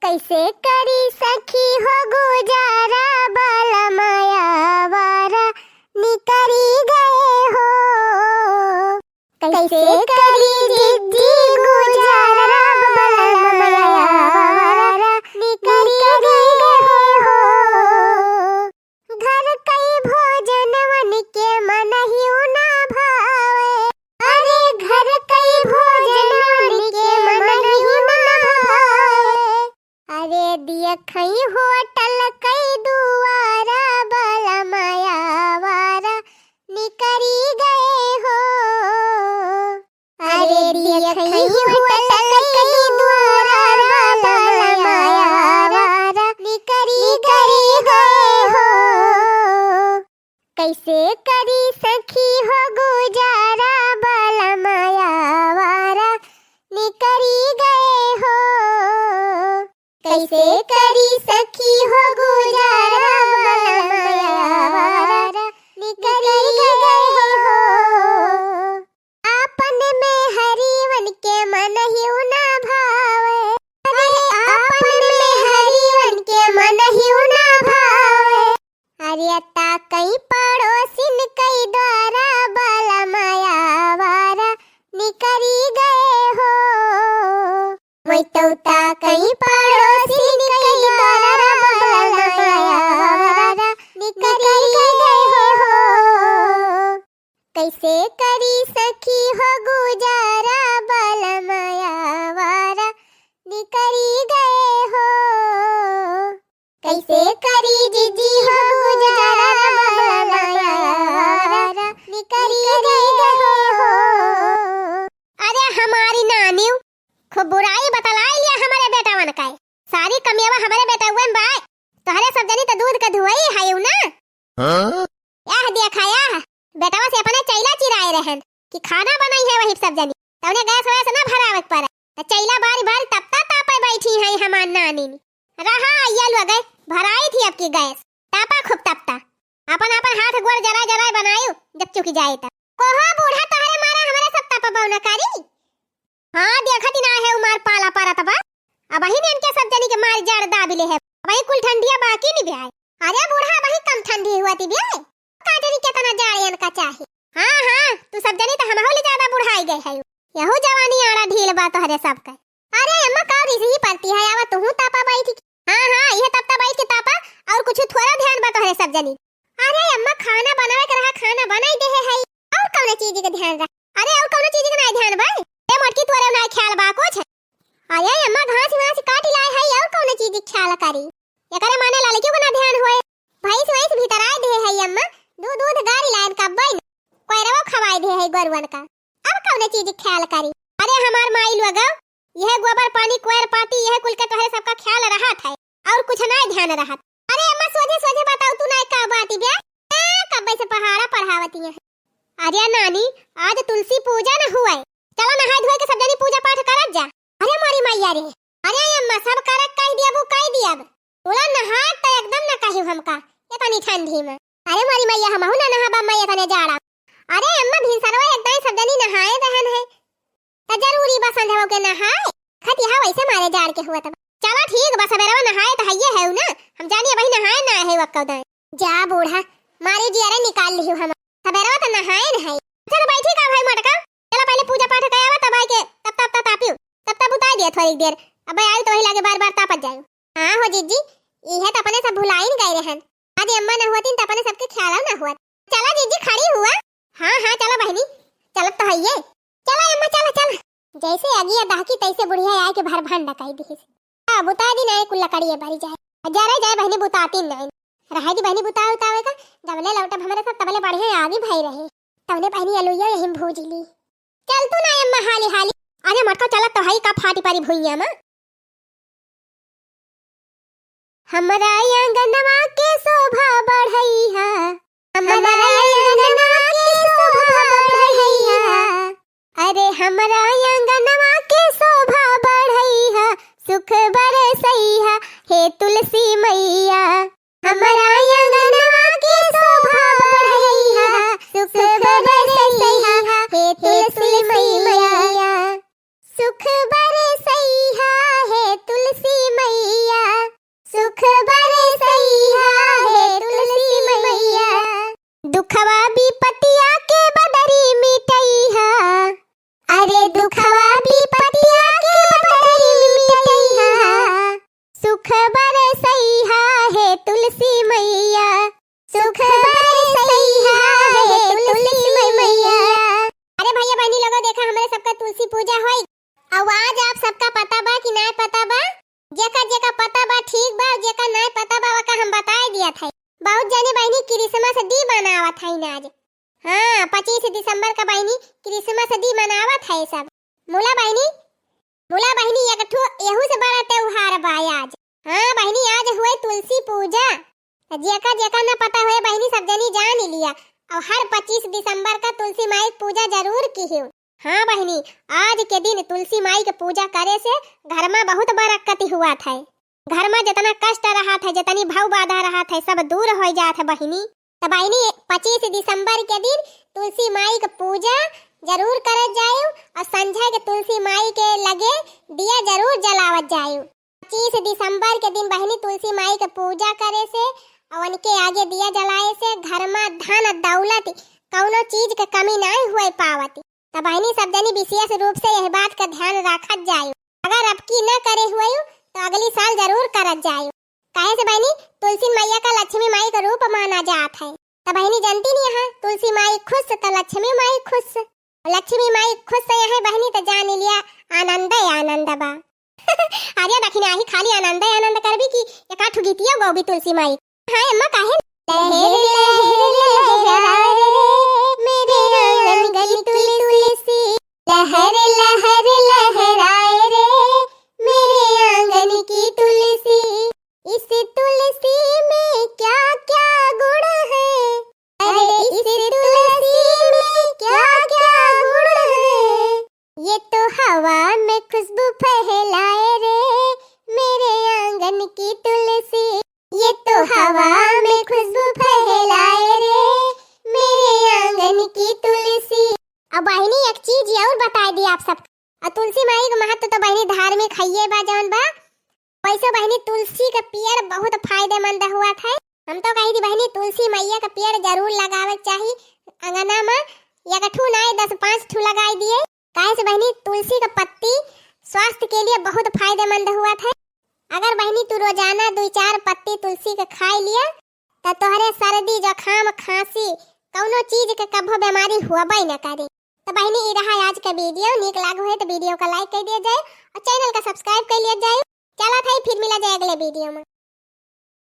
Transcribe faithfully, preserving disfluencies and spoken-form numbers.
कैसे करी सखी हो गुजारा, बलम आवारा निकरी गए हो। कैसे करी जिज्जी गुजारा, बलम आवारा निकरी गए हो। घर कई भोजनवन के मनहिउ ना भावे। अरे घर कई भोजनवन के मनहिउ ना भावे। अरे दिया खई होटल कई दुआरा, बलम आवारा निकरी गए हो। अरे दिया खई होटल कई दुआरा, बलम आवारा निकरी गए हो। कैसे करी सखी हो गुजारा, बलम आवारा निकरी गए हो। कैसे करी सखी हो गुजारा, बलम आवारा निकरी गए हो। आपन मेहरियवन के मनहिउ ना भावे। अरे आपन मेहरियवन के मनहिउ ना भावे। अरे ताकई पड़ोसिन कई द्वारा, बलम आवारा निकरी गए हो। मैं तो ताकई पड़ोसिन कई द्वारा, बलम आवारा निकरी गए हो। कैसे करी सखी हो गुजारा, बलम आवारा निकरी गए हो। कैसे करी जिज्जी हो गुजारा, बलम आवारा निकरी गए हो। अरे हमारी नानी खूब बुराई बतलाई लिया हमरे बेटवन का। सारी कमियावा हमरे बेटवन बाय। तोहरे सब जनी तो दूध के धुआई है ना। हाँ? यह देखा यह, बेटवा से अपने चैला चिराए रहन कि खाना बनाई है वही सब जनी, तौने गैस वैस ना भरावे के पड़े। त चैला बारी बारी तपता तापे बैठी है हमार नानी। रहा आइया लोग, भराई थी अब की गैस, तापा खूब तपता। अपन अपन हाथ गोड़ जराए जराए बनायु, जब चुकी जाए तब। कोहो बूढ़ा तोहरे मारे हमरे सब तपबौ न करी। हाँ, देखत ही ना है उमार पाला परत बा। अबहिन इनके सब जनी के मारी जाड़ दाबि ले है। अबही कुल ठंडिया बाकी नहीं ब्याय। अरे बूढ़ा, अबही कम ठंडी हुआ थी ब्याय। का जनी केतना जाड़ इनका चाही। हाँ, हाँ, तू सब जनी तो हमहू ले ज्यादा बुढ़ाई गए है। यहू जवानी आड़ा ढील बा तोहरे सबके। अरे अम्मा, का रिसही परती है, आवा तुहू तापा बैठ के। हाँ, हाँ, यह तपता बैठ के तापा, और कुछ थोड़ा ध्यान बा तोहरे सब जनी। अरे अम्मा, खाना बनावे के रहा, खाना बनाई देहे है, और कौनो चीज के ध्यान रहा? अरे और कौनो चीज के नाई ध्यान बा? ए मोटकी, तोरे नाई ख्याल बा कुछ? अरे अम्मा, घास वास काटी लाए है, और कौनो चीज के ख्याल करी? एकरे माने ललकियो के ना ध्यान होए। भैंस वैंस भीतराए देहे है अम्मा, दूध दूध गारी लायन का बैन, कोयरवा खवाए देहे है गोरुअन का। अब कौने चीज के ख्याल करी? अरे हमार माई लोगो, यह गोबर पानी, कोयर पाती, यह कुल के तोहरे सबका ख्याल रहत है, और कुछ नाई ध्यान रहत। अरे अम्मा, सोझे सोझे बताओ, तू नाई का बाटी ब्या? ए, कब्बे से पहाड़ा पढ़ावती है। अरे नानी, आज तुलसी पूजा न हुए, चला नहाए धोए के सब जनी पूजा पाठ करत जा। अरे मोरी मैया रे, अरे अम्मा, सब करत कह दियब, उ कह दियब। उला नहात त एकदम न कहियो हमका, इतनी ठंडी में। अरे मोरी मैया, हमहू न नहाबा मैं इतने जाड़ा। अरे अम्मा, भिनसरवा एकदम सब जनी नहाए रहन है, त जरूरी बा संझवा के नहाए। खतिहा वैसे मारे जाड़ के हुआ तब। चला ठीक बा, सबेरवा नहाए त हइये है ना, हम जानिए वही नहाए ना है वक्का दाए। जा बूढ़ा, मारे जियरे निकाल लिहु हम। सबेरवा त नहाए न है। चल बैठी का भाई मटका, चला पहले पूजा पाठ कर आवा, तब आए के तब तब तब तापियो, तब तब उतार दिया थोड़ी देर। अब आई तो वही लागे बार बार तापत जाए। हाँ हो जिज्जी, इहे त अपने सब भुलाइन गए रहन। आज अम्मा न हुआतीन त अपने सबके ख्याल न हुआ। चला जिज्जी खड़ी हुआ। हाँ हाँ चला बहनी, चलत तो हइये। चला अम्मा चला चला। जैसे अगिया दहकी तैसे बुढ़िया आए के भर भांडा कई दिहिस। अब बुता दी ना कुल लकड़िए बरी जाए। जरे जाए बहनी बुताती नहीं। रहे दी बहनी बुता उतावे का, जबले लौटब हमरे सब तबले बढ़िया आगी भई रहे। तवने बहनी अलुइया यही भूज ली। चल तू ना अम्मा हाली हाली। अरे मटका चलत तो हई का फाटी पारी भुइया में। हमरा आंगनवा के शोभा बढ़ैहा, हमरा आंगनवा के शोभा बढ़ैहा। अरे हमरा आंगनवा के शोभा बढ़ैहा, सुख बरसैहा हे तुलसी मैया। हमरा आंगनवा के शोभा बढ़ैहा, सुख बरसैहा हे तुलसी मैया। सुख बरसैहा हे तुलसी मैया। Christmas Day मनावत हइन आज। हाँ, पच्चीस दिसंबर का बहिनी Christmas Day मनावत है सब। मुला बहिनी, मुला बहिनी, एक ठो एहू से बड़ा त्योहार बा आज। हाँ बहिनी, आज हुए तुलसी पूजा। त जेका जेका न पता हुए बहिनी, सब जनी जान लिया। और हर पच्चीस दिसंबर का तुलसी माई के पूजा जरूर किहु। हाँ बहिनी, आज के दिन तुलसी माई के पूजा करे से घर मा बहुत बरकत हुआ था। घर मा जितना कष्ट रहत है, जितनी भव बाधा रहत है, सब दूर होइ जात है बहिनी। त बहिनी, पच्चीस दिसंबर के दिन तुलसी माई के पूजा जरूर करत जायु और संझा के तुलसी माई के लगे दिया जरूर जलावत जायु। पच्चीस दिसंबर के दिन बहिनी तुलसी माई के पूजा करे से और उनके आगे दिया जलाए से घर मा धन दौलत कौनो चीज के कमी नाहीं हुए पावत। त बहिनी, सब जनी विशेष रूप से यह बात का ध्यान रखत जायु। अगर अबकी न करे हुए तो अगली साल जरूर करत जायु। काहे से बहिनी, तुलसी मैया का लक्ष्मी माई का रूप माना जात है। त बहिनी, जानती नहीं है, तुलसी माई खुश तो लक्ष्मी माई खुश। लक्ष्मी माई खुश है बहिनी, त जान लिया आनंद ही आनंद बा। अरे दखिना ही खाली आनंद ही आनंद करबी कि एक आठ गीतिया गौबी तुलसी माई। हाँ अम्मा, काहे? लहर लहर लहरा रे मेरे आंगन की तुलसी, लहर लहर लहराए रे मेरे आंगन की तुलसी। इस तुलसी में क्या क्या गुण है, अरे इस तुलसी में क्या क्या गुण है। ये तो हवा में खुशबू फैलाए रे मेरे आंगन की तुलसी, ये तो हवा में खुशबू फैलाए रे मेरे आंगन की तुलसी। अब बहिनी, एक चीज और बताई दी आप सब। और तुलसी माई के महत्व तो बहिनी धार्मिक हइये बा जौन बा, वैसे बहिनी तुलसी के पेड़ बहुत फायदेमंद हुआ था। हम तो कही थी बहिनी, तुलसी मैया के पेड़ जरूर लगावे के चाही अंगना में, एक ठू नाय दस पाँच ठू लगाई दिए। काहे से बहिनी, तुलसी का पत्ती स्वास्थ्य के लिए बहुत फायदेमंद हुआ था। अगर बहिनी तू रोजाना दुई चार पत्ती तुलसी के खाई लिया, त तोहरे सर्दी, जुकाम, खांसी, कौनो चीज के कभो बीमारी होबे न करे। त बहिनी, ई रहा आज के वीडियो। नीक लागो है त वीडियो का लाइक कर दिया जाए और चैनल का सब्सक्राइब कर लिया जाए। चला था, फिर मिला जाए अगले वीडियो में।